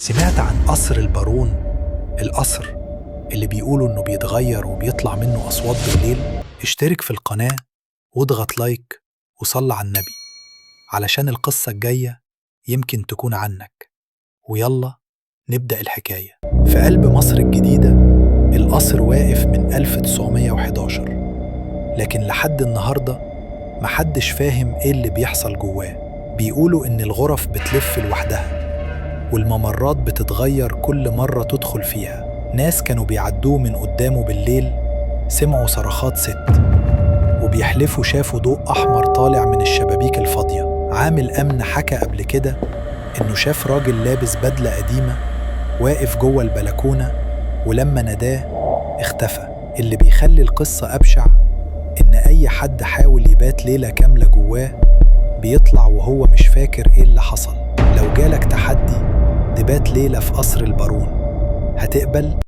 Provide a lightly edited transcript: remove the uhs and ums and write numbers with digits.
سمعت عن قصر البارون؟ القصر اللي بيقولوا إنه بيتغير وبيطلع منه أصوات بالليل. اشترك في القناة واضغط like وصل على النبي علشان القصة الجاية يمكن تكون عنك. ويلا نبدأ الحكاية. في قلب مصر الجديدة القصر واقف من 1911، لكن لحد النهاردة محدش فاهم ايه اللي بيحصل جواه. بيقولوا إن الغرف بتلف لوحدها والممرات بتتغير كل مرة تدخل فيها. ناس كانوا بيعدوه من قدامه بالليل سمعوا صرخات ست، وبيحلفوا شافوا ضوء أحمر طالع من الشبابيك الفاضية. عامل أمن حكى قبل كده إنه شاف راجل لابس بدلة قديمة واقف جوه البلكونة، ولما ناداه اختفى. اللي بيخلي القصة أبشع إن أي حد حاول يبات ليلة كاملة جواه بيطلع وهو مش فاكر إيه اللي حصل. لو جالك تحدي تبات ليلة في قصر البارون، هتقبل؟